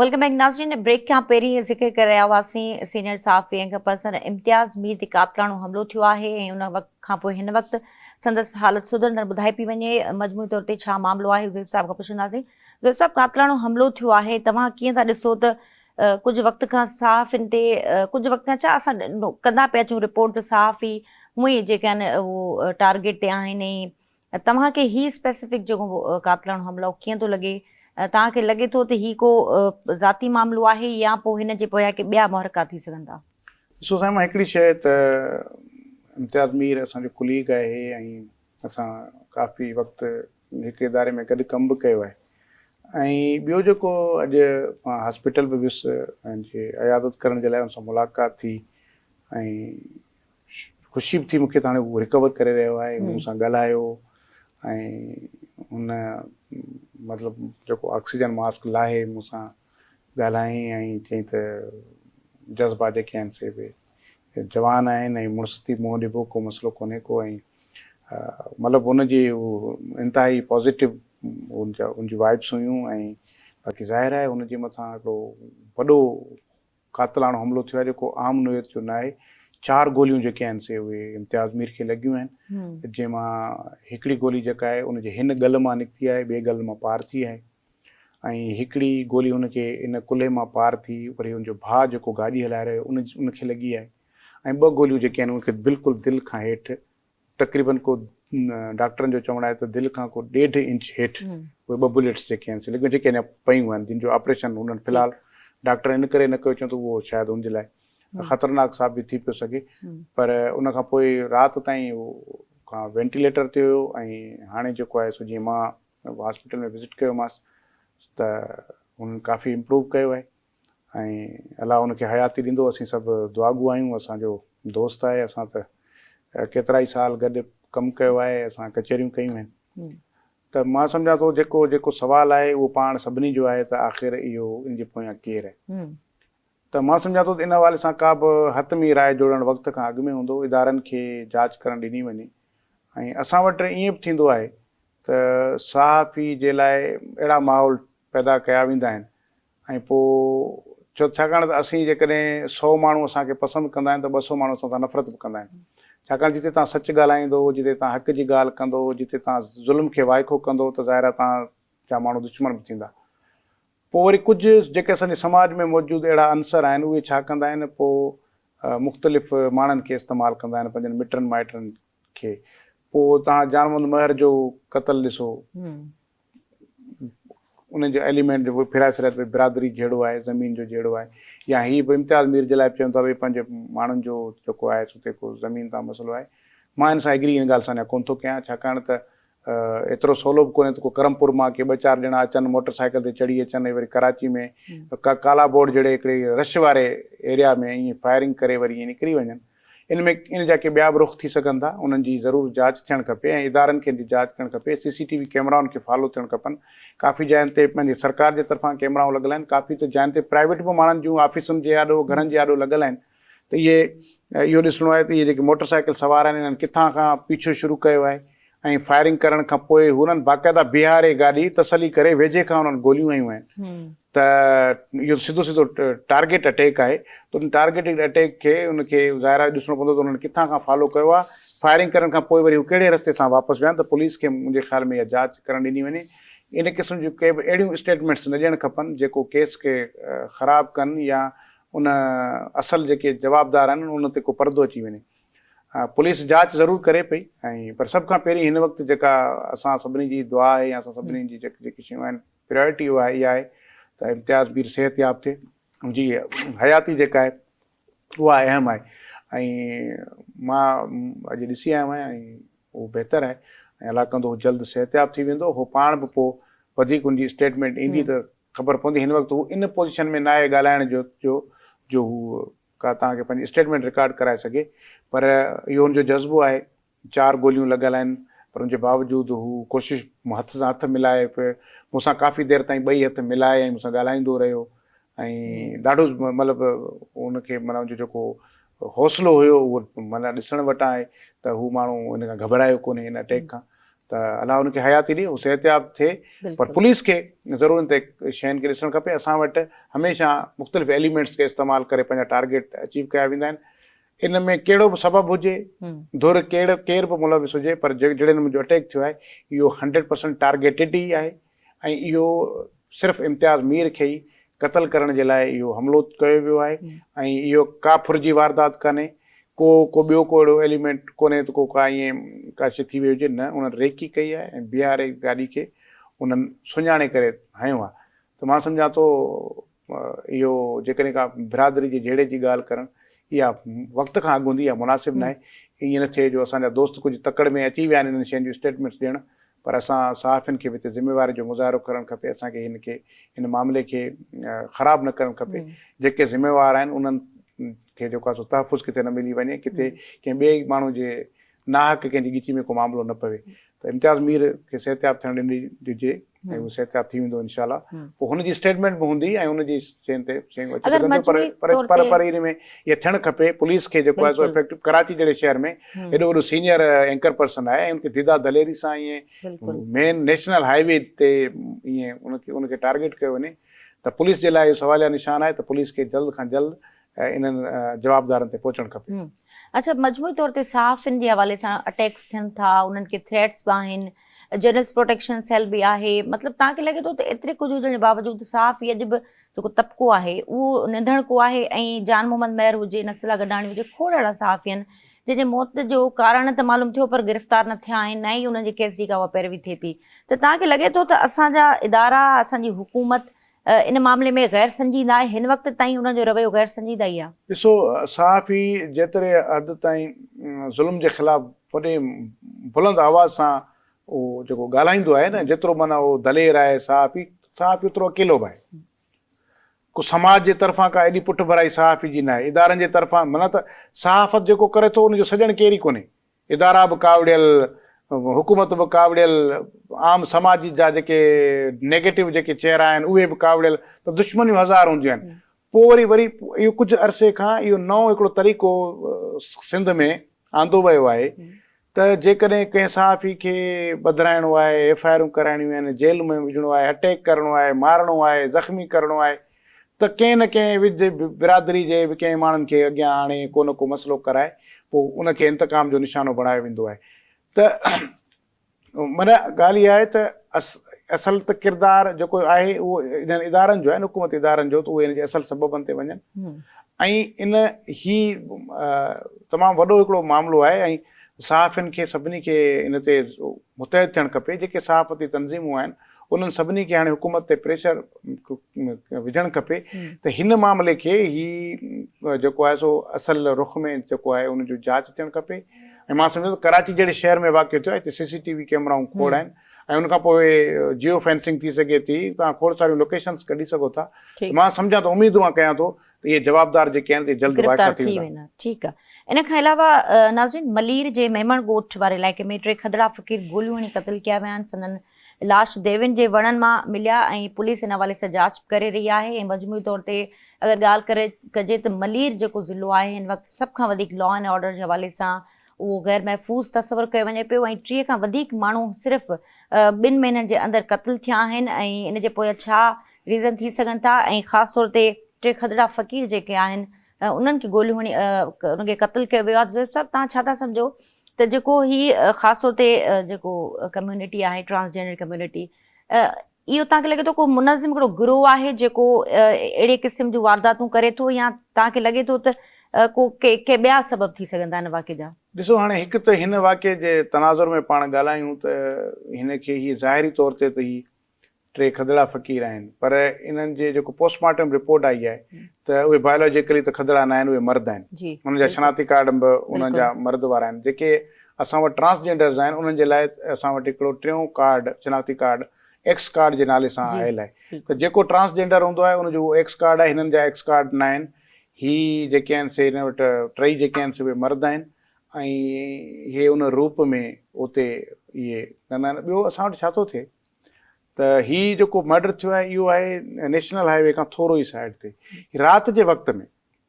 Welcome back ناظرين break کان پهرين ذڪر ڪري رهيا هئاسين سينيئر صحافي ۽ پرسن امتياز مير تي قاتلاڻو حملو ٿيو آهي ۽ ان وقت کان پوء هن وقت سندس حالت سڌرندڙ ٻڌائي پئي وڃي مجموعي طور تي ڇا معاملو آهي زيب صاحب کان پڇنداسين زيب صاحب قاتلاڻو حملو ٿيو آهي توهان ڪيئن ٿا ڏسو ته ڪجهه وقت کان صحافين تي ڪجهه وقت کان ڇا اسان ڪندا پيا اچون رپورٽ ته صحافي هونئن ئي جيڪي آهن اهو ٽارگيٽ تي آهن ۽ توهان کي هي اسپيسفڪ جيڪو قاتلاڻو حملو ڪيئن ٿو لڳي؟ توهان کي لڳي ٿو ته هي ڪو ذاتي معاملو آهي يا پوء هن جي پويان ڪي ٻيا محرڪات ٿي سگهن ٿا؟ ڏسو سائين مان هڪڙي شيء ته امتياز مير اسان جو ڪليگ آهي ۽ اسان ڪافي وقت هڪ اداري ۾ گڏ ڪم به ڪيو آهي ۽ ٻيو جيڪو اڄ مان هاسپيٽل به ويس پنهنجي عيادت ڪرڻ جي لاء ان سان ملاقات ٿي ۽ خوشي به ٿي مون کي ته هاڻي هو رڪور ڪري رهيو آهي مون سان ڳالهايو ۽ هن مطلب جيڪو آڪسيجن ماسڪ لاهي مون سان ڳالهايائين ۽ چيائين ته جذبا جيڪي آهن سي به جوان آهن ۽ مڙس ٿي منهن ڏبو ڪو مسئلو ڪونهي ڪو ۽ مطلب هن جي انتهائي پازيٽو ان جا ان جون وائبس هيون ۽ باقي ظاهر آهي هن جي مٿان هڪڙو وڏو قاتلاڻو حملو ٿيو آهي جيڪو عام نوعيت جو ناهي، چار گوليون جيڪي آهن سي اهي امتياز مير کي لڳيون آهن جنهن مان هڪڙي گولي جيڪا آهي ان جي هن ڳل مان نڪتي آهي ٻئي ڳل مان پار ٿي آهي ۽ هڪڙي گولي هن کي ان ڪلهي مان پار ٿي وري ان جو ڀاء جيڪو گاڏي هلائي رهيو ان ان کي لڳي آهي ۽ ٻه گوليون جيڪي آهن ان کي بلڪل دل کان هيٺ تقريبن ڪو ڊاڪٽرن جو چوڻ آهي ته دل کان ڪو ڏيڍ انچ هيٺ اهي ٻه بليٽس جيڪي آهن سي لڳيون جيڪي اڃا پيون آهن جن جو آپريشن هنن في الحال ڊاڪٽر ان ڪري نه ڪيو چون ته اهو شايد هن جي لاء خطرناڪ ثابت ٿي پيو سگهي پر ان کان پوء رات تائين اهو کان وينٽيليٽر تي هيو ۽ هاڻي جيڪو آهي سو جيئن مان هاسپيٽل ۾ وزٽ ڪيومانس ته هنن ڪافي امپروو ڪيو آهي ۽ الله ان کي حياتي ڏيندو اسين سڀ دعاگو آهيون اسان جو دوست آهي اسان ته ڪيترائي سال گڏ ڪم ڪيو آهي اسان ڪچهريون ڪيون آهن ته مان سمجهان ٿو جيڪو جيڪو سوال آهي اهو پاڻ سڀني جو آهي ته آخر اهو ان جي پويان ڪير آهي ته مان سمجهان ٿو ته ان حوالي سان ڪا به حتمي راء جوڙڻ وقت کان اڳ ۾ هوندو ادارن کي جاچ ڪرڻ ڏني وڃي ۽ اسان وٽ ائين به ٿيندو آهي ته صحافي جي لاء اهڙا ماحول پيدا ڪيا ويندا آهن ۽ پوء ڇو ڇاڪاڻ ته اسين جيڪڏهن سئو ماڻهو اسان کي پسند ڪندا آهن ته 200 ماڻهو اسان سان نفرت به ڪندا آهن. ڇاڪاڻ جتي توهان سچ ڳالهائيندو، جتي توهان حق جي ڳالهه ڪندو، جتي توهان ظلم کي وائکو ڪندو ته ظاهر آهي توهان جا ماڻهو دشمن به ٿيندا. پوء وري ڪجهه جيڪي اسان جي سماج ۾ موجود اهڙا عنصر آهن اهي ڇا ڪندا آهن پوء مختلف ماڻهن کي استعمال ڪندا آهن پنهنجن مٽن مائٽن کي. پوء توهان جان محمد مهر جو قتل ڏسو. انهن جو ايليمينٽ جو ڦيرائي ڇڏيا ته برادري جهيڙو آهي، زمين جو جهيڙو آهي يا هي به امتياز مير جي لاء به چون ٿا ڀئي پنهنجي ماڻهن جو جيڪو آهي سو تي ڪو زمين تان مسئلو آهي. مان ان سان ايگري ان ڳالهه سان اڃا ڪونه ٿو ڪيان ڇاڪاڻ ته ايترو سولو به ڪونهي ته ڪو ڪرمپور مان ڪي ٻه چار ڄڻا اچن موٽر سائيڪل تي چڙهي اچن ۽ وري ڪراچي ۾ ڪالا بورڊ جهڙي هڪڙي رش واري ايريا ۾ ائين فائرنگ ڪري وري ائين نڪري وڃن. ان ۾ ان جا ڪي ٻيا به رخ ٿي سگهن ٿا، انهن جي ضرور جاچ ٿيڻ کپي ۽ ادارن کي ان جي جاچ ڪرڻ کپي، سي سي ٽي وي ڪيمرائن کي فالو ٿيڻ کپن، ڪافي جاين تي پنهنجي سرڪار جي طرفان ڪيمرائون لڳل آهن، ڪافي ته جاين تي پرائيويٽ به ماڻهن جون آفيسن جي آڏو گهرن جي آڏو لڳل آهن ته اهي اهو ڏسڻو آهي ته اهي جيڪي موٽر سائيڪل سوار آهن انهن ڪٿان کان پيڇو شروع ڪيو آهي ۽ فائرنگ ڪرڻ کان پوء هنن باقاعده بيهاري گاڏي تسلي ڪري ويجهي کان انهن گوليون هنيون آهن ته اهو سڌو سڌو ٽارگيٽ اٽيڪ آهي ته ان ٽارگيٽيڊ اٽيڪ کي ان کي ظاهر آهي ڏسڻو پوندو ته انهن ڪٿان کان فالو ڪيو آهي فائرنگ ڪرڻ کان پوء وري هو ڪهڙي رستي سان واپس ويا آهن ته پوليس کي منهنجي خيال ۾ اها جاچ ڪرڻ ڏني وڃي ان قسم جون ڪي به اهڙيون اسٽيٽمينٽس نه ڏيڻ کپن جيڪو ڪيس کي خراب ڪن يا ان اصل جيڪي جوابدار آهن ان تي ڪو پردو اچي وڃي. پوليس جاچ ضرور ڪري پئي ۽ پر سڀ کان پهرين هن وقت جيڪا اسان سڀني جي دعا آهي يا اسان سڀني جي جيڪي شيون آهن پريارٽي اها اها آهي ته امتياز مير صحت ياب ٿئي ان جي حياتي جيڪا آهي اها اهم آهي ۽ مان اڄ ڏسي آيو آهيان ۽ اهو بهتر آهي ۽ الله ڪندو هو جلد صحتياب ٿي ويندو هو پاڻ به پوء وڌيڪ ان جي اسٽيٽمينٽ ايندي ته خبر پوندي هن وقت هو ان پوزيشن ۾ ناهي ڳالهائڻ جو جو جو هو ڪا توهان کي پنهنجي اسٽيٽمينٽ رڪارڊ ڪرائي سگهي پر اهو هن جو جذبو آهي چار گوليون لڳل آهن پر ان جي باوجود هو ڪوشش هٿ سان هٿ ملائي پيو مون سان ڪافي دير تائين ٻئي هٿ ملائي ۽ مون سان ڳالهائيندو رهيو ۽ ڏاڍو مطلب ان کي معنيٰ ان جو جيڪو حوصلو هيو اهو معنيٰ ڏسڻ وٽان آهي ته هو ماڻهو ان کان گهٻرايو ڪونهي ان اٽيڪ کان. ته الله ان کي حياتي ڏي، هو صحتياب ٿئي، پر پوليس کي ضرور ان تي شين کي ڏسڻ کپي. اسان وٽ هميشه مختلف ايليمينٽس کي استعمال ڪري پنهنجا ٽارگيٽ اچيو ڪيا ويندا آهن. ان ۾ ڪهڙو به سبب هجي، ڌر ڪيڙ ڪير به ملوث هجي، پر جهڙي نموني جو اٽيڪ ٿيو آهي اهو 100% ٽارگيٽيڊ ئي آهي ۽ اهو صرف امتياز مير کي ئي قتل ڪرڻ جي لاء اهو حملو ڪيو ويو آهي ۽ اهو ڪا ڦر جي واردات ڪانهي، ڪو ڪو ٻيو ڪو اهڙو ايليمينٽ ڪونهي ته ڪو ڪا ائين ڪا شيء ٿي وئي هجي، نه انهن ريڪي ڪئي آهي ۽ بيهاري گاڏي کي انهن سڃاڻي ڪري هنيو آهي ته مان سمجهان ٿو اهو جيڪڏهن ڪا برادري جي جهيڙي جي ڳالهه ڪرڻ اها وقت کان اڳ هوندي، اها مناسب ناهي. ائين نه ٿئي جو اسان جا دوست ڪجهه تڪڙ ۾ اچي ويا آهن انهن شين جون اسٽيٽمينٽس ڏيڻ، پر اسان صحافين کي به هتي ذميواري جو مظاهرو ڪرڻ کپي، اسان کي هن کي هن معاملي کي خراب نه ڪرڻ کپي، جيڪي ذميوار آهن انهن کي جيڪو آهي سو تحفظ ڪٿي نه ملي وڃي، ڪٿي ڪنهن ٻئي ماڻهو جي ناحق ڪنهن جي ڳچي ۾ ڪو معاملو نه پوي ته امتياز مير کي صحتياب ٿيڻ ڏني ڏجي ۽ هو صحتياب ٿي ويندو انشاء الله. پوء هن جي اسٽيٽمينٽ به هوندي ۽ ان جي شين تي شيون اچي سگهن ٿيون، پر پر پر ان ۾ اهي ٿيڻ کپي. پوليس کي جيڪو آهي سو افيڪٽو ڪراچي جهڙي شهر ۾ ايڏو وڏو سينيئر اينڪر پرسن آهي ۽ ان کي ديدا دليري سان ائين مين نيشنل هاء وي تي ائين ان کي ان کي ٽارگيٽ ڪيو وڃي ته پوليس جي لاء اهو سواليا نشان آهي ته پوليس کي جلد کان جلد انهن جوابدارن تي پهچڻ کپي. اڇا مجموعي طور تي صحافين جي حوالي سان اٽيڪس ٿين ٿا، انهن کي ٿريٽس به آهن، جرنلسٽ پروٽيڪشن سيل به آهي، مطلب توهان کي لڳي ٿو ته ايتري ڪجهه هجڻ جي باوجود صحافي اڄ به جيڪو طبقو آهي اهو نڌڻڪو آهي ۽ جان محمد مهر هجي، نصرالله گڏاڻي هجي، کوڙ اهڙا صحافي آهن جن جي موت جو ڪارڻ ته معلوم ٿيو پر گرفتار نه ٿيا آهن نه ئي انهن جي ڪيس جي ڪا اها پيروي ٿئي ٿي ته توهان کي لڳي ٿو ته اسان جا ادارا، اسان جي حڪومت ان معاملي ۾ غير سنجيده آهي، هن وقت تائين انهن جو رويو غير سنجيده ئي آهي. ڏسو صحافي جيتري حد تائين ظلم جي خلاف وڏي بلند آواز سان اهو جيڪو ڳالهائيندو آهي نه جيترو معنيٰ اهو دلير آهي صحافي، صحافي اوترو اڪيلو به آهي. ڪو سماج جي طرفان ڪا ايڏي پٺڀرائي صحافي جي ناهي، ادارن جي طرفان معنيٰ ته صحافت جيڪو ڪري ٿو ان جو سڄڻ ڪير ئي ڪونهي. ادارا به ڪاوڙيل، حڪومت به ڪاوڙيل، عام سماج جا جيڪي نيگيٽو جيڪي چهرا آهن اهي به ڪاوڙيل ته دشمنيون هزار هونديون آهن. پوء وري وري اهو ڪجهه عرصي کان اهو نئون هڪڙو طريقو سنڌ ۾ آندو ويو آهي ته جيڪڏهن ڪنهن صحافي کي ٻڌرائڻو آهي، ايف I آرون ڪرائڻيون آهن، جيل ۾ وجهڻو آهي، اٽيڪ ڪرڻو آهي، مارڻو آهي، زخمي ڪرڻو آهي ته ڪنهن نه ڪنهن وجهه برادري جي به ڪنهن ماڻهن کي اڳيان آڻي ڪو نه ڪو مسئلو ڪرائي پوء ان کي انتقام جو نشانو بڻايو ويندو آهي ته معنيٰ ڳالهه اها آهي ته اصل ته ڪردار جيڪو آهي اهو انهن ادارن جو آهي نه حڪومتي ادارن جو ته اهي ان جي اصل سببن تي وڃن ۽ ان هي تمام وڏو هڪڙو معاملو آهي ۽ صحافين کي سڀني کي ان تي متحد ٿيڻ کپي جيڪي صحافتي تنظيمون آهن انهن سڀني کي هاڻي حڪومت تي پريشر وجهڻ کپي ته هن معاملي کي هي جيڪو آهي سو اصل رخ ۾ جيڪو آهي ان جو جاچ ٿيڻ کپي ۽ مان سمجهان ٿو ڪراچي جهڙي شهر ۾ واقع ٿيو آهي هتي سي سي ٽي وي ڪيمرائون کوڙ آهن ۽ ان کان پوء جيو فينسنگ ٿي سگهي ٿي توهان کوڙ ساريون لوڪيشنس ڪڍي سگهو ٿا مان سمجهان ٿو اميد مان ڪيان ٿو ته اهي جوابدار جيڪي آهن اهي جلد وائکا ٿي ويندا. ٺيڪ آ. ان کان علاوه ناظرين ملير جي ميمڻ ڳوٺ واري علائقي ۾ ٽي کدڙا فقير گوليون هڻي قتل ڪيا ويا آهن سندن لاش ديوين جي وڻن مان مليا ۽ پوليس ان حوالي سان جاچ به ڪري رهي آهي ۽ مجموعي طور تي اگر ڳالهه ڪري ڪجي ته ملير جيڪو ضلعو آهي هن وقت سڀ کان وڌيڪ لا اينڊ آرڊر جي حوالي سان اهو غير محفوظ تصور ڪيو وڃي پيو ۽ 30 کان وڌيڪ ماڻهو صرف ٻن مهينن جي اندر قتل ٿيا آهن ۽ ان جي پويان ڇا ريزن ٿي سگهن ٿا ۽ خاص طور تي ٽي کدڙا فقير جيڪي آهن انهن کي گوليون هڻي انهن کي قتل ڪيو ويو آهي. زويب صاحب توهان ڇا ٿا سمجهو ته جيڪو هي خاص طور تي جيڪو ڪميونٽي آهي ٽرانسجينڊر ڪميونٽي اهو توهان کي لڳي ٿو ڪو منظم هڪڙو گروهه آهي جيڪو اهڙي قسم جون وارداتون ڪري ٿو يا توهان کي لڳي ٿو ته ڪو ڪي ٻيا سبب ٿي سگهن ٿا هن واقعي جا؟ ڏسو هاڻي هڪ ته هن واقعي جي تناظر ۾ پاڻ ڳالهايون ته هن کي هي ظاهري طور تي ته هي ٽي کدڙا فقير آهن پر انهن جي جيڪو پوسٽ مارٽم رپورٽ آئي آهي ته اهي بايولاجيڪلي ته کدڙا نه آهن اهي مرد آهن انهن جا شناختي ڪارڊ به انهن جا مرد وارا آهن جيڪي اسان وٽ ٽرانسجينڊرز آهن انهن جي لاء اسان وٽ هڪڙو ٽيون ڪارڊ شناختي ڪارڊ ايڪس ڪارڊ جي نالي سان آيل آهي ته جيڪو ٽرانسجينڊر هوندو آهي ان جو اهو ايڪس ڪارڊ آهي هنن جا ايڪس ڪارڊ نه آهن هي جيڪي آهن سي هن وٽ ٽئي جيڪي آهن سي اهي مرد آهن ۽ هي ان روپ ۾ اتي اهي ڪندا آهن ٻيو اسان وٽ ڇا ٿو ٿئي ته هي جيڪو مرڊر ٿيو آهي اهو آهي نيشنل هاء وي کان ٿورو ئي سائيڊ تي رات جي وقت ۾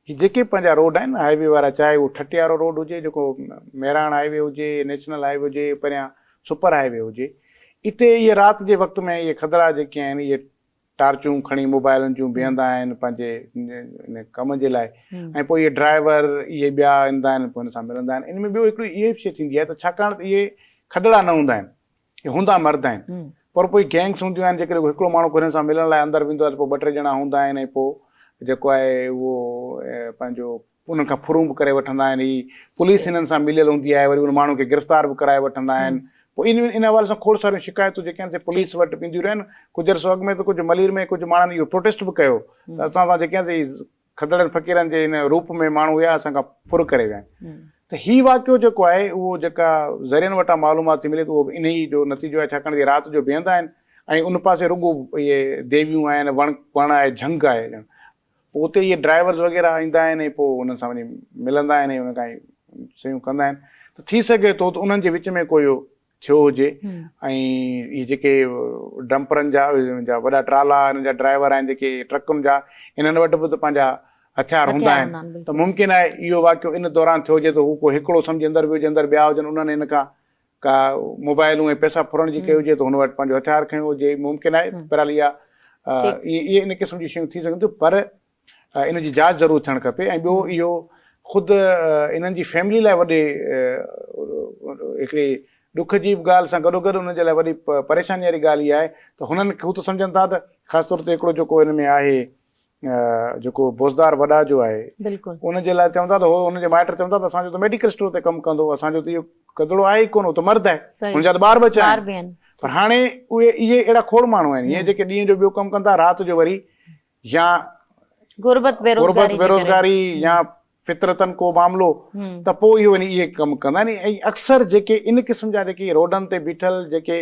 هي جيڪي پنهنجا روڊ آهن هاء وي وارا چاهي اهو ٺٽي وارو روڊ هجي جيڪو مهراڻ هاء وي هجي نيشنل هاء وي هجي پريان سپر هاء وي هجي اتي اهي رات جي وقت ۾ اهي کدڙا جيڪي آهن اهي ٽارچون کڻي موبائلن جون بيهندا آهن پنهنجي ان ڪم جي لاء ۽ پوء اهي ڊرائيور اهي ٻيا ايندا آهن پوء هن سان ملندا آهن ان ۾ ٻيو هڪڙي اهي به شيء ٿيندي آهي ته ڇاڪاڻ ته اهي کدڙا نه هوندا آهن اهي هوندا مرد آهن پر پوء گينگس هونديون آهن جيڪڏهن هڪڙو ماڻهو ڪو هنن سان ملڻ لاء اندر ويندو آهي ته پوء ٻه ٽي ڄڻا هوندا آهن ۽ پوء جيڪو آهي اهو پنهنجو انهن کان ڦرون به ڪري وٺندا آهن، هي پوليس هنن سان مليل هوندي آهي وري ان ماڻهو کي گرفتار به ڪرائي وٺندا آهن، پوء ان ان حوالي سان کوڙ ساريون شڪايتون جيڪي آهن سي پوليس وٽ به اينديون رهيون آهن، ڪجهه عرصو اڳ ۾ ته ڪجهه ملير ۾ ڪجهه ماڻهن اهو پروٽيسٽ به ڪيو ته اسان سان جيڪي آهن سي کدڙن فقيرن جي ان روپ ۾ ماڻهو هيا اسان کان ڦر ڪري ويا آهن ته هي واقعو جيڪو آهي اهو جيڪا ذريعن وٽان معلومات ٿي ملي ته اهو به انهي جو نتيجو آهي ڇاڪاڻ ته رات جو بيهندا آهن ۽ ان پاسي رڳو اهي ديويون آهن وڻ وڻ آهي جهنگ آهي ڄڻ پوء اتي اهي ڊرائيورز وغيره ايندا آهن ۽ پوء انهن سان وڃي ملندا آهن ۽ انهن کان شيون ڪندا آهن ته ٿي سگهي ٿو ته انهن جي وچ ۾ ڪو اهو ٿيو هجي ۽ اهي جيڪي ڊمپرن جا جا وڏا ٽرالا انهن جا ڊرائيور آهن جيڪي ٽرڪن جا انهن وٽ به ته پنهنجا هٿيار هوندا آهن ته ممڪن آهي اهو واقعو ان دوران ٿيو هجي ته هو ڪو هڪڙو سمجهي اندر ويو هجي اندر ٻيا هجن انهن هن کان ڪا موبائلون ۽ پئسا ڦرڻ جي ڪئي هجي ته هن وٽ پنهنجو هٿيار کنيو هجي ممڪن آهي بهرحال اها اهي ان قسم جون شيون ٿي سگهن ٿيون پر ان جي جاچ ضرور ٿيڻ کپي ۽ ٻيو اهو خود انهن جي فيملي لاء وڏي هڪڙي ڏک جي به ڳالهه سان گڏو گڏ انهن جي لاء وڏي پريشاني واري ڳالهه اها آهي ته هنن هو ته سمجهن ٿا ته خاص طور تي هڪڙو جيڪو هن ۾ آهي جيڪو بوزدار وڏا جو آهي ان جي لاء چون ٿا ته هو ان جي مائٽ چون ٿا ته اسان جو ته ميڊيڪل اسٽور تي ڪم ڪندو اسان جو ته اهو ڪدڙو آهي ئي ڪونه هو ته مرد آهي هن جا ته ٻار ٻچا آهن پر هاڻي اهي اهي اهڙا کوڙ ماڻهو آهن اهي جيڪي ڏينهن جو ٻيو ڪم ڪن ٿا رات جو وري يا غربت بيروزگاري يا فطرتن ڪو معاملو ته پوء اهو وڃي اهي ڪم ڪندا آهن ۽ اڪثر جيڪي ان قسم جا جيڪي روڊن تي بيٺل جيڪي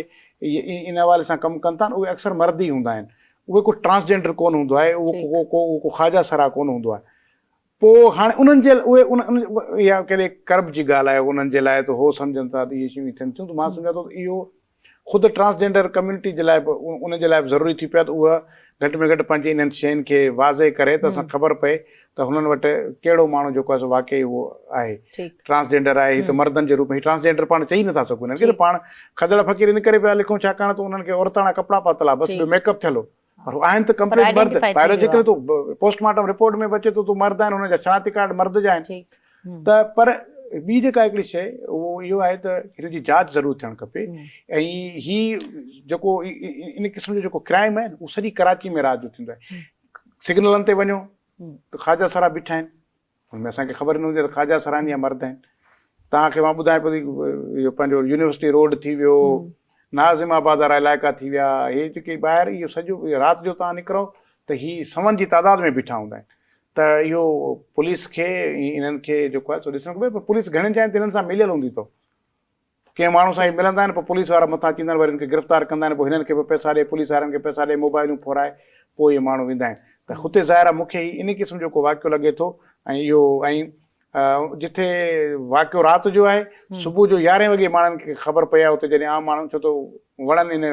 ان حوالي سان ڪم ڪن ٿا اهي اڪثر مرد ئي هوندا آهن اهي ڪو ٽرانسجينڊر ڪونه هوندو آهي اهو ڪو ڪو ڪو خواجه سرا ڪونه هوندو آهي پوء هاڻي انهن جي اهي ان اها ڪهڙي ڪرب جي ڳالهه آهي انهن جي لاء ته هو سمجهن ٿا ته اهي شيون ٿين ٿيون ته مان سمجهان ٿو ته اهو خود ٽرانسجينڊر ڪميونٽي جي لاء به ان جي لاء به ضروري ٿي پيو آهي ته اها گهٽ ۾ گهٽ پنهنجي انهن شين کي واضح ڪري ته اسان خبر پئي ته هنن وٽ ڪهڙو ماڻهو جيڪو آهي سو واقعي اهو آهي ٽرانسجينڊر آهي هي ته مردن جي روپ ۾ هي ٽرانسجينڊر پاڻ چئي نٿا سگهون هنن کي ته پاڻ کدڙ فقير ان ڪري پيا لکون ڇاڪاڻ ته انهن کي عورتاڻا ڪپڙا پاتل آهي بس ٻيو ميڪ اپ ٿيل هو پر هو آهن ته ڪمپليٽ مرد بايولوجيڪلي تو پوسٽ مارٽم رپورٽ ۾ به اچي ٿو ته مرد آهن انهن جا شناختي ڪارڊ مرد جا آهن ته پر ٻي جيڪا هڪڙي شيء اهو اهو آهي ته هن جي جاچ ضرور ٿيڻ کپي ۽ هي جيڪو ان قسم جو جيڪو ڪرائم آهي اهو سڄي ڪراچي ۾ رات جو ٿيندو آهي سگنلن تي وڃو ته خواجه سرا بيٺا آهن ان ۾ اسان کي خبر نه هوندي آهي ته خواجه سرا آهن يا مرد آهن توهان کي مان ٻڌايان پيو ته اهو پنهنجو يونيورسٽي روڊ ٿي ويو ناظم آباد وارا علائقا ٿي ويا هي جيڪي ٻاهر اهو سڄو رات جو توهان نڪرو ته هي سون جي تعداد ۾ بيٺا هوندا آهن ته اهو پوليس کي انهن کي جيڪو آهي سو ڏسڻ کپي پر پوليس گهڻين جاين تي انهن سان مليل هوندي اٿو ڪنهن ماڻهو سان هي ملندا آهن پوء پوليس وارا مٿان اچي ويندا آهن وري هن کي گرفتار ڪندا آهن پوء هنن کي به پئسا ڏي پوليس وارن کي پئسا ڏي موبائلون ڦورائي پوء اهي ماڻهو ويندا آهن ته هتي ظاهر آهي مون کي هي انهي قسم جو ڪو واقعو لڳي ٿو ۽ اهو ۽ جتي واقعو رات جو آهي صبح جو يارهين وڳي ماڻهن کي خبر پئي آهي اتي جڏهن عام ماڻهن ڇو ته وڻن ان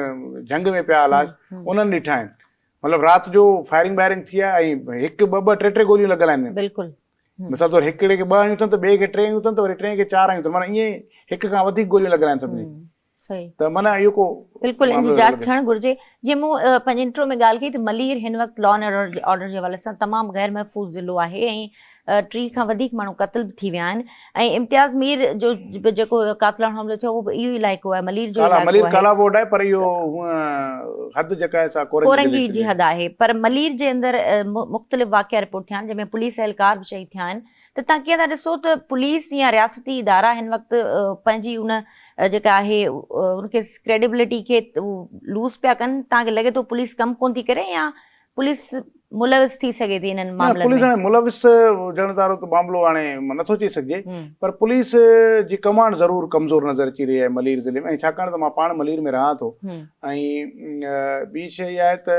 جهنگ ۾ پيا لاش انهن ڏٺا آهن مطلب رات جو فائرنگ وائرنگ ٿي آهي ۽ هڪ ٻه ٻه ٽي ٽي گوليون لڳل آهن بلڪل مثال طور هڪڙي کي ٻه هنيون اٿن ته ٻئي کي ٽي هنيون اٿن ته وري ٽئين کي چار هنيون اٿن معنيٰ ائين هڪ کان وڌيڪ گوليون لڳل آهن سڀني ته معنيٰ اهو ڪو بلڪل ان جي جاچ ٿيڻ گهرجي جيئن مون پنهنجي انٽرو ۾ ڳالهه ڪئي ته ملير هن وقت لا اينڊ آرڊر جي حوالي سان تمام غير محفوظ ضلعو آهي ۽ 30 کان وڌيڪ ماڻهو قتل به ٿي ويا آهن ۽ امتياز مير جو جيڪو قاتلاڻو حملو ٿيو اهو به اهو ئي علائقو آهي ملير جو علائقو ملير ڪالا بورڊ آهي پر اهو هونء حد جيڪا آهي سا ڪورنگي جي حد آهي پر ملير جي اندر مختلف واقعا رپورٽ ٿيا آهن جنهن ۾ پوليس اهلڪار به شهيد ٿيا آهن ته تان ڪيئن ٿا ڏسو ته پوليس يا رياستي ادارا هن وقت پنهنجي ان جيڪا آهي ان کي ڪريڊيبلٽي کي لوز پيا ڪن تان کي لڳي ٿو پوليس ڪم ڪون ٿي ڪري يا پوليس ملوث ٿي سگهي ٿي انهن معاملن ۾؟ نه پوليس هاڻي ملوث هجڻ وارو ته معاملو هاڻي نٿو چئي سگهجي پر پوليس جي ڪمانڊ ضرور ڪمزور نظر اچي رهي آهي ملير ضلعي ۾ ۽ ڇاڪاڻ ته مان پاڻ ملير ۾ رهان ٿو ۽ ٻي شيء اها آهي ته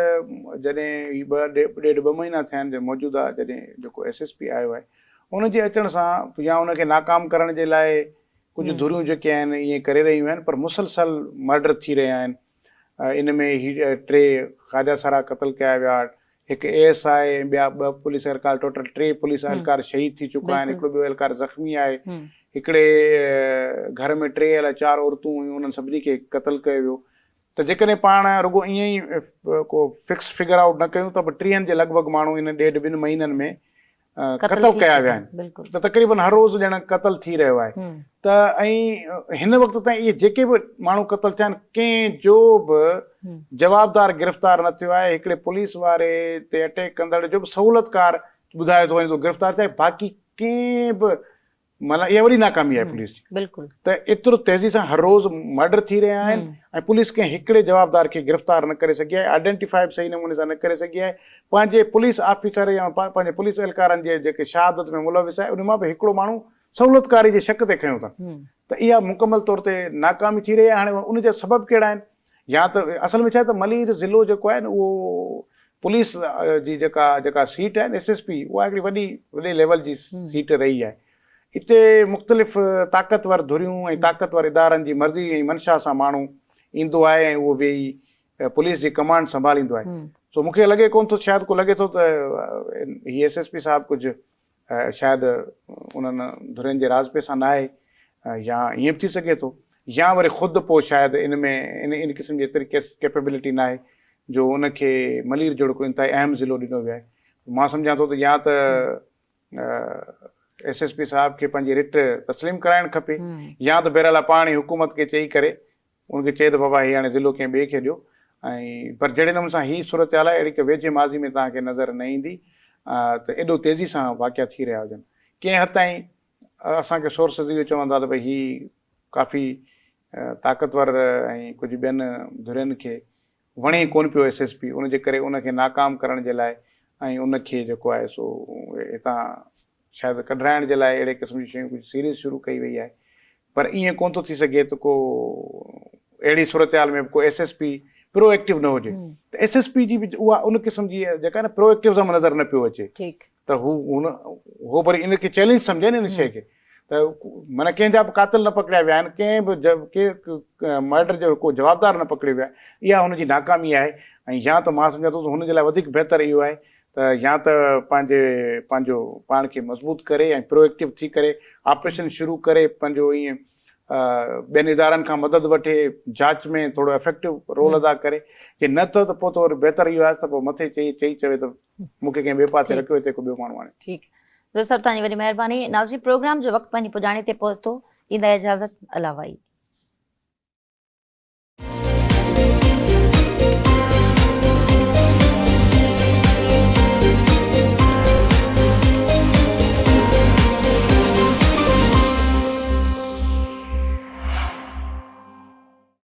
جڏهن هي ٻه ڏيڍ ٻه مهينا ٿيا آهن موجوده جڏهن جيڪو ايس ايس پي آيو آهي ان جي اچڻ سان يا ان کي ناڪام ڪرڻ جي لاء ڪجهه ڌريون جيڪي آهن ائين ڪري رهيون آهن پر مسلسل مرڊر ٿي رهيا آهن ان ۾ هي ٽي خواجه سرا قتل ڪيا ويا، هڪ اي ايس I ۽ ٻيا ٻه پوليس اهلڪار ٽوٽل ٽي پوليس اهلڪار شهيد ٿي چڪا آهن، هڪڙو ٻيو اهلڪار زخمي آهي. هڪڙي گهر ۾ ٽي الائي چار عورتون هيون انهن سڀني کي قتل ڪيو ويو ته جيڪڏهن پاڻ رڳو ائين ئي ڪو فڪس فگر آئوٽ نه ڪيون ته به ٽيهن جي لڳ ڀڳ ماڻهو ان ڏيڍ ٻن مهينن ۾ قتل ڪيا ويا آهن ته تقريبن هر روز ڄڻ قتل ٿي رهيو آهي ته ۽ هن وقت تائين اهي جيڪي به ماڻهو قتل ٿيا آهن ڪنهن جو به جوابدار گرفتار نه ٿيو آهي هڪڙي پوليس واري تي اٽيڪ ڪندڙ جو به سهولتڪار ٻڌايو ٿو وڃي ته گرفتار ٿيا باقي ڪنهن به معنيٰ اها وڏي ناڪامي آهي پوليس جي بلڪل ته ايترو تيزي سان هر روز مرڊر ٿي رهيا آهن ۽ پوليس ڪنهن هڪڙي جوابدار کي گرفتار نه ڪري سگهي آهي آئيڊينٽيفائي به صحيح نموني سان نه ڪري سگهي آهي پنهنجي پوليس آفيسر يا پنهنجي پوليس اهلڪارن جي جيڪي شهادت ۾ ملوث آهي ان مان به هڪڙو ماڻهو سهولتڪاري جي شڪ تي کنيو اٿن ته اها مڪمل طور تي ناڪامي ٿي رهي آهي هاڻي ان جا سبب ڪهڙا آهن يا ته اصل ۾ ڇا آهي ته ملير ضلعو جيڪو آهي نه اهو پوليس جي جيڪا جيڪا سيٽ آهي نه ايس ايس پي اها هڪڙي وڏي وڏي ليول جي سيٽ رهي آهي اتي مختلف طاقتور ڌريون ۽ طاقتور ادارن جي مرضي ۽ منشا سان ماڻهو ايندو آهي ۽ اهو ويهي پوليس جي ڪمانڊ سنڀاليندو آهي سو مونکي لڳي ڪونه ٿو شايد ڪو لڳي ٿو ته هي ايس ايس پي صاحب ڪجهه شايد انهن ڌرين جي راضپي سان ناهي يا ائين به ٿي سگهي ٿو يا وري خود پوء شايد ان ۾ ان ان قسم جي ايتري ڪيپيبلٽي ناهي جو ان کي ملير جهڙو ڪو انتهائي اهم ضلعو ڏنو ويو آهي مان سمجهان ٿو ته يا ته ايس ايس پي صاحب کي پنهنجي رٽ تسليم ڪرائڻ کپي يا ته بهرحال پاڻ ئي حڪومت کي چئي ڪري ان کي چئي ته بابا هي هاڻي ضلعو ڪنهن ٻئي کي ڏيو ۽ پر جهڙي نموني سان هي صورتحال آهي اهڙي ڪا ويجهي ماضي ۾ توهان کي نظر نه ايندي ته ايڏو تيزي سان واقعا ٿي رهيا هجن. ڪنهن حد تائين اسان کي سورسز اهو چون ٿا ته ڀئي هي ڪافي طاقتور ۽ ڪجهه ٻين ڌرين کي وڻي ڪونه پيو ايس ايس پي ان جي ڪري ان کي ناڪام ڪرڻ جي لاء ۽ ان کي جيڪو آهي سو هتان شايد ڪڍرائڻ جي لاء اهڙي قسم جون شيون ڪجهه سيريز شروع ڪئي وئي آهي پر ائين ڪونه ٿو ٿي سگهي ته ڪو اهڙي صورتحال ۾ به ڪو ايس ايس پي پرو ايڪٽو نه هجي ته ايس ايس پي جي به اها ان قسم جي جيڪا نه پرو ايڪٽوزم نظر نه پيو اچي ته هو هن هو وري ان کي چئلينج سمجهي نه ان شيء کي ته معنيٰ ڪنهن جا به قاتل نه پڪڙيا ويا آهن ڪنهن به مرڊر جو ڪو جوابدار نه پڪڙيو ويو آهي اها هن جي ناڪامي آهي ۽ يا ته مان سمجهان ٿو ته هن جي لاء وڌيڪ بهتر اهو آهي ته يا ته پنهنجي پنهنجو پاڻ کي مضبوط ڪري ۽ پرو ايڪٽو ٿي ڪري آپريشن شروع ڪري پنهنجو ائين ٻين ادارن کان مدد وٺي جاچ ۾ ٿورو افيڪٽو رول ادا ڪري جي نه ٿو ته پوء ته وري بهتر اهو آهي ته پوء مٿي چئي چئي چوي ته مون کي ڪنهن ٻئي پاسي رکيو هتي ڪو ٻيو ماڻهو آڻي. ٺيڪ ضرور صاحب توهان جي وڏي مهرباني ناظرين پروگرام جو وقت پنهنجي پڄاڻي تي پهتو ڏيندا اجازت الله وائي.